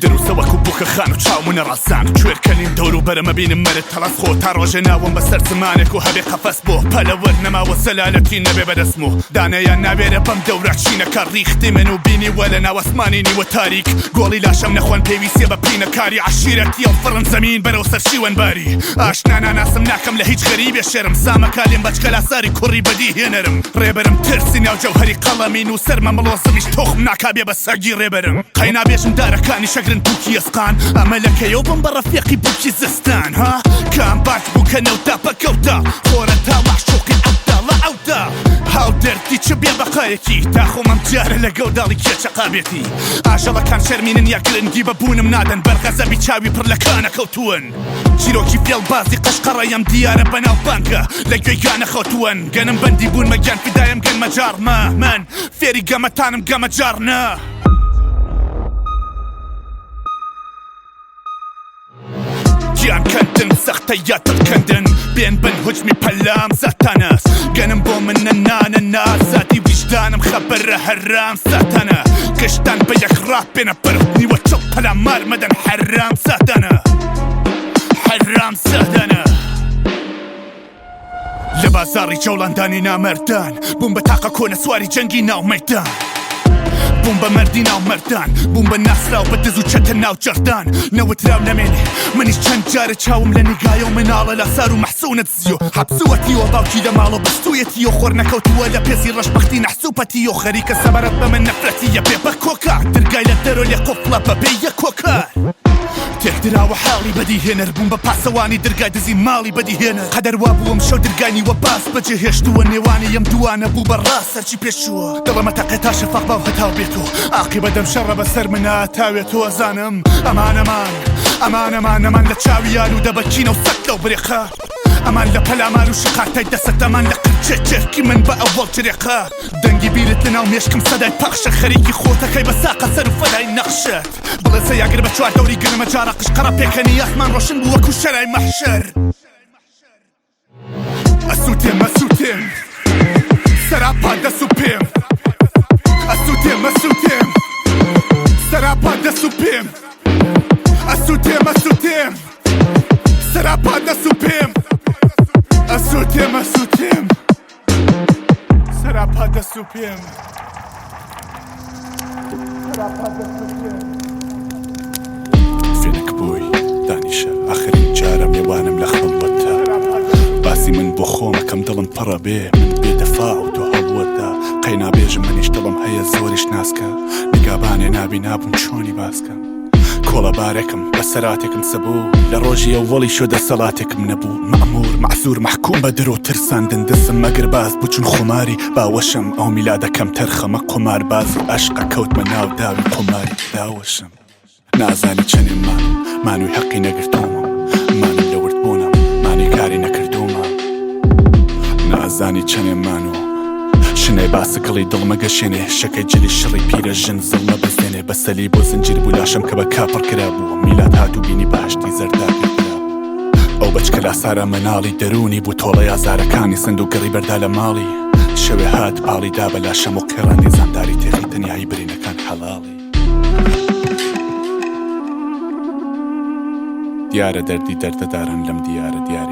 دروستە وەکو بوکە خان و چاوم و نەڕازان کوێرکەنیم دەور و بەرم ئەبینم مەرد تەڵەس خۆ تا ڕۆژێ ناوم بەسەر زمانێک و هەبێ قەفەس بۆ پەلەوەر نەماوە زەلالەتی نەبێ بەدەستم و دانەیان ناوێرە بەم دەورە چینەکە ڕیختی من و بینیوە لە ناو ئەسمانی نیوە تاریک گۆڵی لاشەم نەخۆن پێویستیە بە پینەکاری عەشیرەتی ئەڵفڕن زەمین بەرەو سەر شیوەن باری ئاشنا ناناسم ناکەم لە هیچ غەریبێ شەرم سامەکا لێم بەچکە لاساری کوڕی بەدی هێنەرم ڕێبەرم ترسی ناو جەوهەری قەڵەمی نووسەرمە مڵۆزمیش تۆخم ناکا بێ بە سەگی ڕێبەرم قەینا بێژم دارەکانی شەگرن پوکی ئەسقان ئەمە لە کەیەو بم بە ڕەفیقی بوکی زستان ها کام باش بوو کە نەوتا پەکەوتە خۆرە تا مەعشوقی عەبداڵە عەوتە هاو دەردی چ بێ بەقایەکی تا خۆم ئەم جارە لە گەوداڵی کێ چەقابێتی ئاژەڵەکان شەرمینن یا گرنگی بە بوونم نادەن بەر غەزەبی چاوی پڕ لە کانە کەوتوون چیرۆکی فێڵبازی قەشقەڕەیەم دیارە بەناوبانگە لە گوێی گانە خەوتوون گەنم بەندی بوونمە گیان فیدایم گەنمە جاڕمە من فێری گەمەتانم گەمە جاڕنە. گیان کەندن سەختە یا دڵ کەندن بێن بن هوجمی پەلام ساتانەس گەنم بۆ منە نانە نازادی ویژدانم خەبەرە هەرام ساتانە گشتان بە یەک ڕا بێنە بەرەو نیوە چڵ پەلامار مەدەن حەرام ساتانە حەرام ساتانە. لە بازاڕی جەوڵاندانی نامەردان بووم بە تاقە کۆنە سواری جەنگی ناو مەیدان بووم بە مەردی ناو مەردان بووم بە ناسراو بە دز و چەتە ناو جەردان نەوتراو نەمێنێ منیش چەند جارە چاوم لە نیگایە و مناڵە لاسار و مەحسوونە دزیۆ حەپسووەتیەوە باوکی لە ماڵە بەستوویەتیەوە خۆر نەکەوتووە لە پێزی ڕەشبەختی نەحسوو پەتیەوە خەریکە سەبارەت بە من نەفرەتیە بێ بە کۆکار درگای لە دەرۆ لێ قوفڵە بەبێ یەک کۆکار تێکدراوە حاڵی بەدیهێنەر بووم بە پاسەوانی درگای دزی ماڵی بەدیهێنەر قەدەر وابوو ئەمشەو درگای نیوە باز بەجێ هێشتووە نێوانی ئەم دووانە بوو بە ڕاز سەرچی پێشووە دڵم ئەتەقێ تا شەفەق باو هەتاو بێتۆ ئاقیبەت ئەم شەڕە بەسەر منا تاوێتۆ ئەزانم ئەمان ئەمان ئەمان ئەمان ئەمان لە چاوی ئالوودە بە کینە و سەگ لەو برێقە ئەمان لە پەلامار و شقارتای دەسەت ئەمان لە قرچێ چێرکی من بە ئەوەڵ جرێقە دەنگی بیرت لەناو مێشکم سەدای پەخشە خەریکی خۆتەکەی بە ساقە سەر و فەدای نەخشت بڵێسە یاگر بە چوار دەوری گەنمە جارە قشقەڕە پێکەنی ئاسمان ڕۆشن بوو وەکو شەرای مەحشەر ئەسووتێم ئەسووتێم سەراپا دەس و پێم ئەسووتێم ئەسووتێم سەراپا دەس و پێم ئەسووتێم ئەسووتێم سەراپا دەس و پێم ئەسووتێم ئەسووتێم سەراپا دەس و پێم سەراپا دەس و پێم. فێنک بووی دانیشە ئاخرین جارە مێوانم لە خەڵوەتە باسی من بۆ خۆمەکەم دڵم پڕە بێ من بێ دەفاع و تۆ هەڵوەتە قەی نابێژم منیش دڵم هەیە زۆریش ناسکە نیگابانێ نابی نابووم چۆنی باسکەم کۆڵەبارێکم بەسەراتێکم سەبوو لە ڕۆژی ئەوەڵی شۆ دەسەڵاتێکم نەبوو مەئموور مەعزوور مەحکوم بە درۆ ترساندن دەسم مەگر باز بوو چون خوماری باوەشم ئەو میلادەکەم تەرخەمە قوماربازی ئەشقە کەوتمە ناو داوی قوماری داوەشم نازانی چەنێ مان مانوی هەقی نەگرتوومە مانم لە ورد بوونم مانی کاری نەکردوومە نازانی چەنێ مانوو شنەی باسکڵی دڵمە گەشێنێ شەکەی جلی شڕی پیرە ژن زڵمە بەزێنێ بە سەلی بۆ زنجیر بوو لاشەم کە بە کاپڕ کرابوو میلاد هات و بینی بەهەشتی زەردا پێکرا ئەو بەچکە لاسارە مناڵی دەروونی بوو تۆڵەی ئازارەکانی سند و گڕی بەردا لە ماڵی شەوێ هات پاڵی دا بە لاشەم و قێڕاندی زامداری تێخی تەنیایی برینەکان حەڵاڵی دیارە دەردی دەردەداران لەم دیارە دیاری.